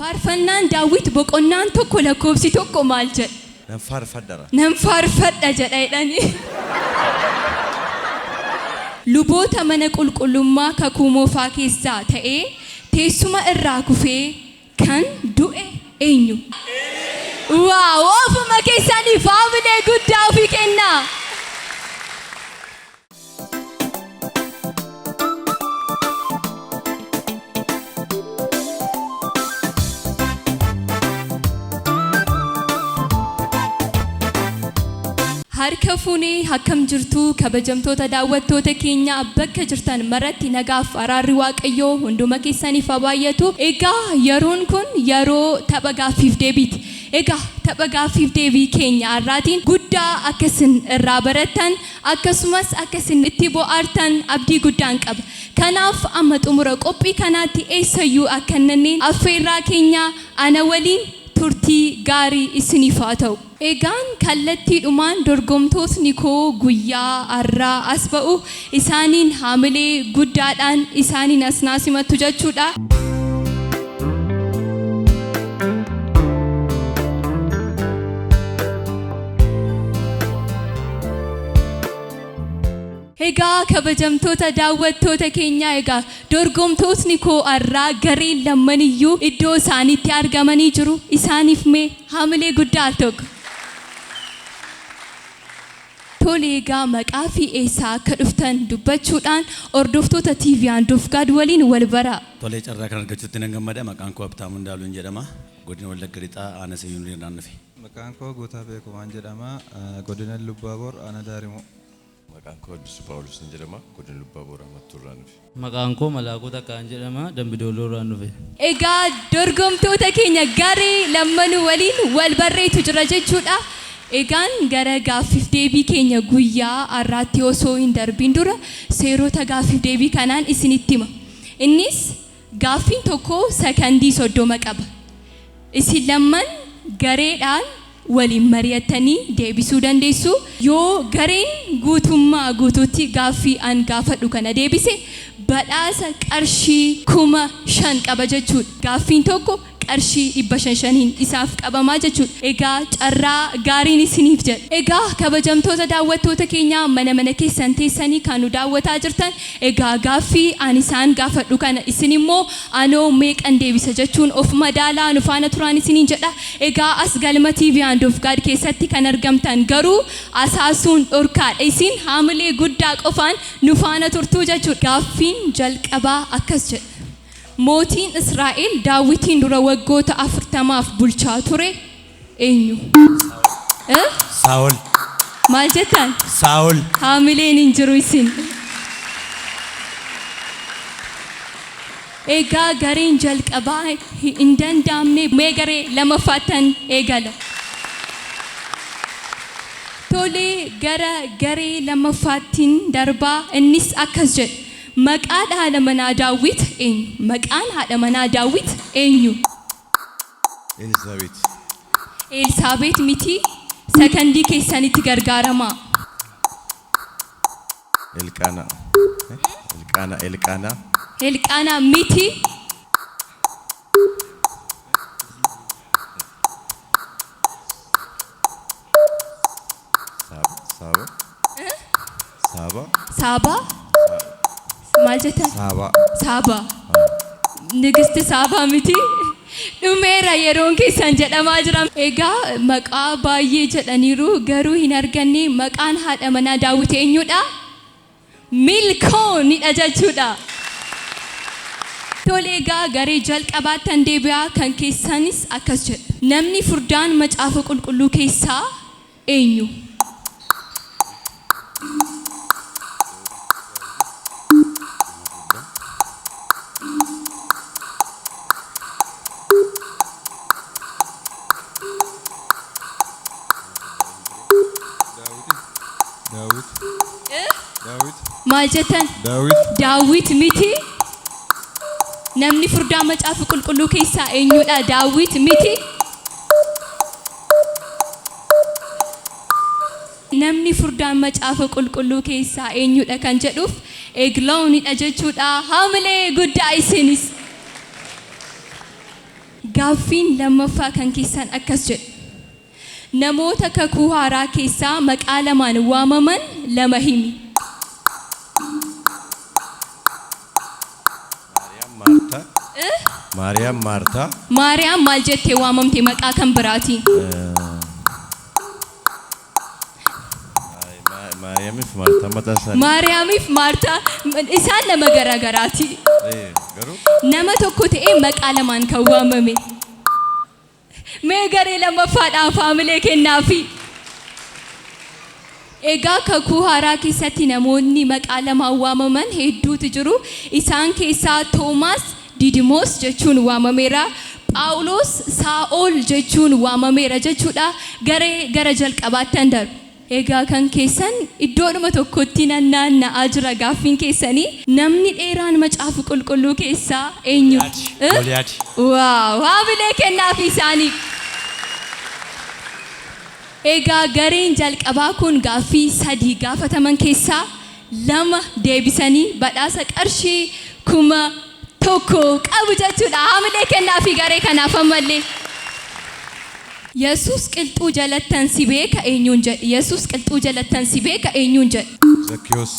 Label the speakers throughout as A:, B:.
A: Faarfannaan Daawit boqonnaan 1 lakkoofsi 1 maal jedha?
B: Nan faarfadhara.
A: Nan faarfadha jedha jedhani. Luboota mana qulqullummaa Kakuu Moofaa keessaa ta'ee teessuma irraa kufee kan du'e eenyu? Wow! Ofuma keessaniif haamilee guddaa ofii kennaa! Harka fuunee akkam jirtu kabajamtoota daawwattoota keenya bakka jirtan maratti nagaaf araarri Waaqayyoo hunduma keessaniif haa baay'atu. Egaa yeroon kun yeroo tapha gaaffiif deebiiti. Egaa tapha gaaffiif deebii keenya har'aatiin guddaa akka isin irraa barattan akkasumas akka isin itti bo'aartan abdii guddaan qaba. Kanaaf amma xumura qophii kanaatti eessayyuu akka hin nanneen affeerraa keenya ana waliin turtii gaarii isiniif haa ta'u. Egaan kallattiidhumaan dorgomtootni koo guyyaa har'aa as ba'u. Isaaniin haamilee guddaadhaan isaaniin as naa simattu jechuudha. Egaa kabajamtoota daawwattoota keenyaa egaa dorgomtootni koo har'aa gareen lammaniyyuu iddoo isaaniitti argamanii jiru. Isaaniif mee haamilee guddaa al tokko. Tole egaa maqaa fi eessaa akka dhuftan dubbachuudhaan hordoftoota TV Hand of God waliin wal baraa.
C: Tolee carraa kana argachuutti nan gammada. Maqaan koo Habtaamuu Indaaluun jedhama. Godina Wallagga Lixaa Aanaa Sayyuun irraan dhufe.
D: Maqaan koo Guutaa Beekumaan jedhama. Godina Illubbaaboor Aanaa Daarimuu.
B: Maqaan koo Addisuu Phaawulosin jedhama. Godina Illubbaaboor Mattuu irraan dhufe.
E: Maqaan koo Malaakuu Takkaan jedhama. Dambi Doolloo irraan dhufe.
A: Egaa dorgomtoota keenya garee lammanuu waliin wal barreetu jira jechuudha. Egaan gara gaaffiif deebii keenya guyyaa har'aatti osoo hin darbiin dura seerota gaaffiif deebii kanaan isinitti hima. Innis gaaffiin tokko sakandii 30 qaba. Isin lamman gareedhaan waliin mari'attanii deebisuu dandeessu. Yoo gareen guutummaa guutuutti gaaffii an gaafadhu kana deebise badhaasa qarshii 5000 qaba jechuudha. Gaaffiin tokko qarshii 500 shaniin isaaf qabamaa jechuudha. Egaa carraa gaariin isiniif jedha. Egaa kabajamtoota daawwattoota keenyaa mana mana keessan teessanii kan nu daawwataa jirtan egaa gaaffii an isaan gaafadhu kana isin immoo anoo meeqan deebisa jechuun of madaalaa nu faana turaan isiniin jedha. Egaa as galma TV Hand of God keessatti kan argamtan garuu asaasuun dhorkaadha. Isin haamilee guddaa qofaan nu faana turtuu jechuudha. Gaaffiin jalqabaa akkas jedha. Mootiin Israa'el Daawitiin dura waggoota 40f bulchaa ture eenyu?
C: Saa'ol.
A: Maal jettan?
C: Saa'ol.
A: Haamileen hin jiru isin. Egaa gareen jalqabaa hin danda'amne mee garee lamaffaattan eegala. Tole gara garee lammaffaattin darbaa innis akkas jedha. Maqaan haadha manaa Daawit eenyu? Maqaan haadha manaa Daawit eenyu?
B: Eelsaabeet.
A: Eelsaabeet miti. Sakandii keessanitti gargaaramaa.
B: Elqaanaa. Elqaanaa. Elqaanaa.
A: Elqaanaa miti.
B: Saaba. Saaba. Saaba.
A: Saabaa? Maal jettan?
B: Saaba.
A: Saabaa. Nigisti Saabaa miti. Dhumeera yeroon keessan jedhamaa jira. Egaa maqaa baay'ee jedhaniiru garuu hin arganne maqaan haadha manaa Daawit eenyudha? Milkoonidha jechuudha. Tole egaa garee jalqabaattan deebi'a kan keessanis akkas jedha. Namni furdaan macaafa qulqulluu keessaa eenyu?
D: Daawit. Daawit.
A: Maal jettan?
D: Daawit.
A: Daawit miti. Namni furdaa macaafa qulqulluu keessaa eenyudha? Daawit miti. Namni furdaan macaafa qulqulluu keessaa eenyudha kan jedhuuf Egloonidha jechuudha. Haamilee guddaa isinis. Gaaffiin lammaffaa kan keessan akkas jedha. Namoota kakuu haaraa keessaa maqaa lamaan waamaman lama himi.
B: Maariyaam Maartaa. Maariyaam Maartaa.
A: Maariyaam maal jettee waamamte maqaa kan biraatiin?
B: Maariyaamiif Maartaa mataa isaanii.
A: Maariyaamiif Maartaa isaan nama garaa garaati.
B: Garuu
A: Nama tokko ta'ee maqaa lamaan kan waamame. Mee garee lammaffaadhaaf haamilee kennaafi. Egaa kakuu haaraa keessatti namoonni maqaa lamaan waamaman hedduutu jiru. Isaan keessaa Toomaas Didimoos jechuun waamameera. Phaawulos Saa'ol jechuun waamameera jechuudha. Garee gara jalqabaatti darbu. Egaa kan keessan iddoodhuma tokkotti naanna'aa jira gaaffiin keessanii. Namni dheeraan macaafa qulqulluu keessaa eenyu?
C: Goliyaad.
A: Waaw! Haamilee kennaafi isaaniif. Egaa gareen jalqabaa kun gaaffii sadii gaafataman keessaa lama deebisanii badhaasa qarshii 1000 qabu jechuudha. Haamilee kennaafi garee kanaaf ammallee. Yesuus qilxuu jalattan si beeka eenyuun jedhe? Yesuus qilxuu jalattan si beeka eenyuun jedhe?
B: Zakkiyoos.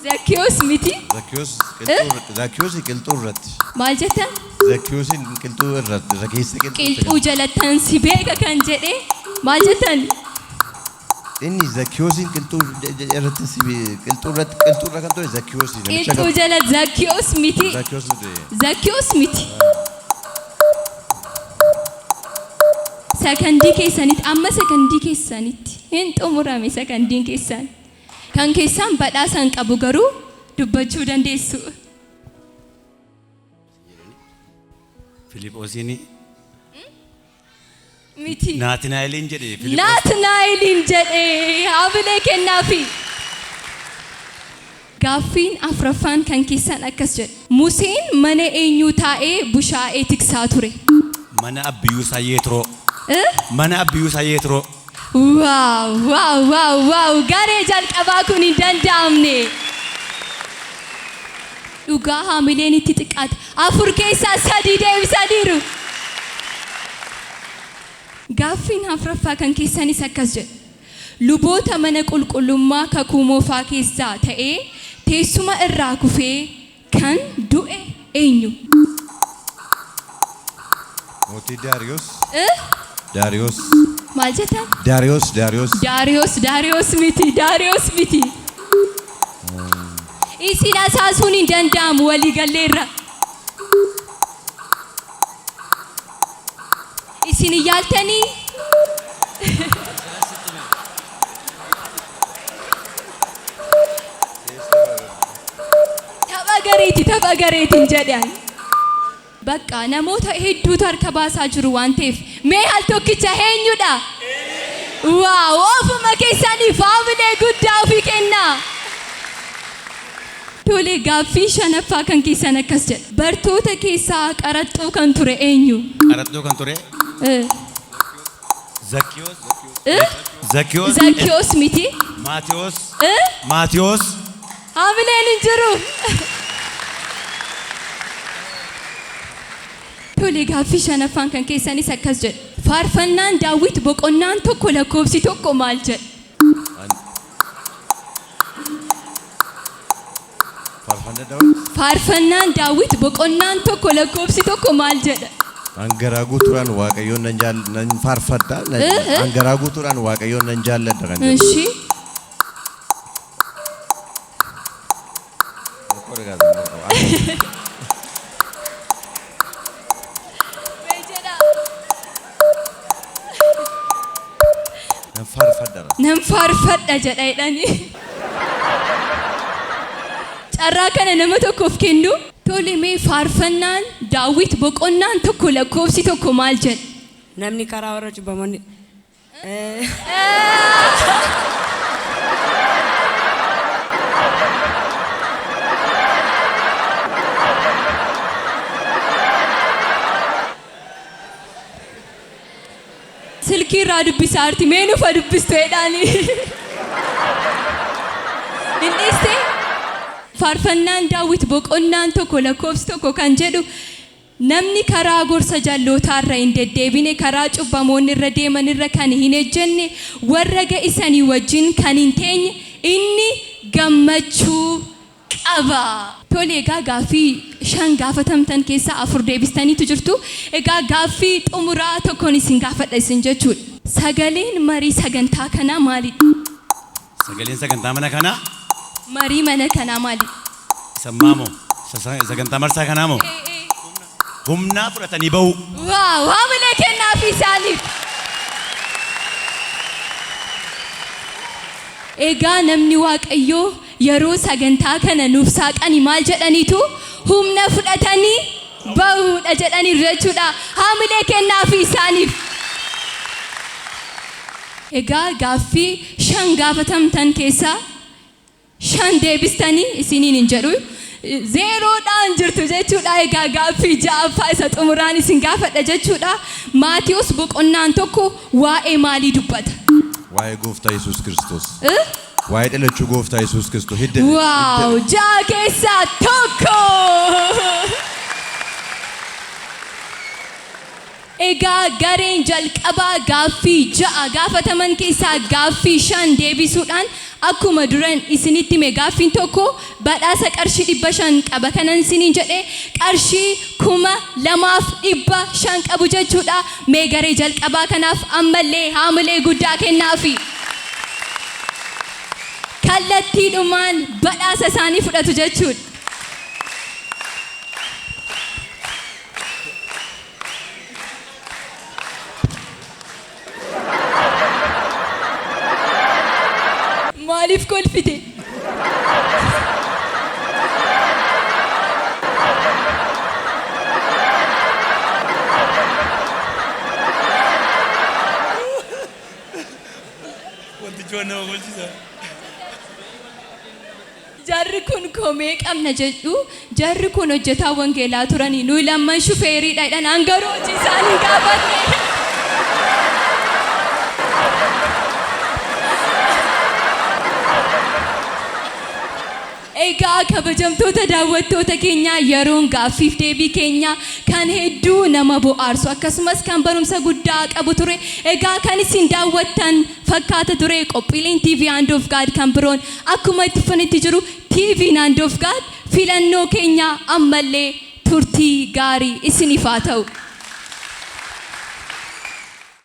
A: Zakkiyoos miti.
B: Zakkiyoos Zakkiyoos qilxuu irratti.
A: Maal jettan?
B: Zakkiyoosiin qilxuu irratti irra keessa qilxuu.
A: Qilxuu jalattan si beeka kan jedhe maal jettan?
B: Inni Zakkiyoosiin qilxuu irratti si qilxuu irratti qilxuu irra kan ture Zakkiyoosii namicha
A: Qilxuu jala Zakkiyoos miti.
B: Zakkiyoos miti.
A: Zakkiyoos miti. Sakandii keessanitti amma sakandii keessanitti hin xumurame sakandiin keessan. Kan keessan badhaasa hin qabu garuu dubbachuu dandeessu.
C: Filiphosiin
A: Miti.
C: Naatinaa'eliin jedhe Filiphos.
A: Naatnaa'eliin jedhe haamilee kennaafi. Gaaffiin afraffaan kan keessan akkas jedha. Museen mana eenyuu taa'ee bushaayee tiksaa ture?
C: Mana Abbiyyuusaa Yeetroo.
A: Eh?
C: Mana Abbiyyuusaa Yeetroo.
A: Waaw waaw waaw waaw garee jalqabaa kun hin danda'amne. Dhugaa haamileen itti xiqqaate. Afur keessaa sadii deebisaniiru. Gaaffiin afraffaa kan keessanis akkas jedha. Luboota mana qulqullummaa kakuu moofaa keessaa ta'ee teessuma irraa kufee kan du'e eenyu?
B: Mootii Daariyoos.
A: Eh?
B: Daariyoos.
A: Maal jettan?
B: Daariyoos Daariyoos.
A: Daariyoos Daariyoos miti Daariyoos miti. Isin asaasuun hin danda'amu walii galleerra. Isin yaaltanii tapha gareeti tapha gareetiin jedhan. Bakka namoota hedduutu harka baasaa jiru waan ta'eef mee al tokkicha eenyudha? Waaw ofuma keessaniif haamilee guddaa ofii kennaa. Tole gaaffii shanaffaa kan keessan akkas jedha. Bartoota keessaa qaraxxuu kan ture eenyu?
C: Qaraxxuu kan ture Zakkiyoos. Zakkiyoos.
A: Zakkiyoos miti.
C: Maatiyos. Maatiyos.
A: Haamileen hin jiru. Tole gaaffii shanaffaan kan keessanis akkas jedha. Faarfannaan Daawit boqonnaan 1 lakkoofsi 1 maal jedha?
B: Faarfannaa Daawit.
A: Faarfannaan Daawit boqonnaan 1 lakkoofsi 1 maal jedha?
B: An garaa guutuudhaan Waaqayyoon nan jaal nan faarfadha. An garaa guutuudhaan Waaqayyoon nan jaalladha kan jedhu.
A: Ishi. Mee jedha.
B: Nan faarfadha.
A: Nan faarfadha jedha jedhani. Carraa kana nama tokkoof kennu. Tole mee faarfannaan Daawit boqonnaan 1 lakkoofsi 1 maal jedha?
F: Namni karaa warra cubbamoonni
A: Silkii irraa dubbisaa jirti mee nufa dubbistu jedhaani. Hin dhiiste? Faarfannaan Daawit boqonnaan 1 lakkoofsi 1 kan jedhu namni karaa gorsa jallootaa irra hin deddeebine, karaa cubbamoonni irra deeman irra kan hin ejjenne, warra ga'isanii wajjin kan hin teenye inni gammachuu qaba. Tole egaa gaaffii 5 gaafatamtan keessaa 4 deebistaniitu jirtu. Egaa gaaffii xumuraa tokkoon isin gaafadha isin jechuudha. Sagaleen marii sagantaa kanaa maalidha?
C: Sagaleen sagantaa mana kanaa?
A: Marii mana kanaa maalidha?
C: Isa ammaa moo? Isa sagantaa marsaa kanaa moo? Humnaa fudhatanii ba'uu.
A: Waaw! Haamilee kennaafii isaaniif. Egaa namni Waaqayyoo yeroo sagantaa kana nuuf saaqani maal jedhaniitu humna fudhatanii ba'uudha jedhaniiru jechuudha. Haamilee kennaafii isaaniif. Egaa gaaffii 5 gaafatamtan keessaa 5 deebistanii isiniin hin jedhu. Zeeroodhaan jirtu jechuudha. Egaa gaaffii 6ffaa isa xumuraan isin gaafadha jechuudha. Maatewos boqonnaan 1 waa'ee maalii dubbata?
B: Waa'ee Gooftaa Yesuus Kiristoos. Waa'ee dhalachuu Gooftaa Yesuus Kiristoos. Hidda
A: Waaw! 6 keessaa 1! Egaa gareen jalqabaa gaaffii 6 gaafataman keessaa gaaffii 5 deebisuudhaan akkuma duran isinitti hime gaaffiin tokko badhaasa qarshii 500 qaba kanan isiniin jedhe qarshii 2500 qabu jechuudha. Mee garee jalqabaa kanaaf ammallee haamilee guddaa kennaafi. Kallattiidhumaan badhaasa isaanii fudhatu jechuudha. Maaliif kolfite?
C: Wantichi waan nama kolchisa.
A: Jarri kun komee qabna jedhu. Jarri kun hojjetaa wangeelaa turanii nuyi lamman shufeeriidha jedhan an garuu hojii isaanii hin gaafanne. Egaa kabajamtoota daawwattoota keenyaa yeroon gaaffiif deebii keenyaa kan hedduu nama bo'aarsu akkasumas kan barumsa guddaa qabu ture. Egaa kan isin daawwattan fakkaata ture qophiileen TV Hand of God kan biroon akkuma itti fufanitti jiru TVn Hand of God filannoo keenya ammallee turtii gaarii isiniif haa ta'u.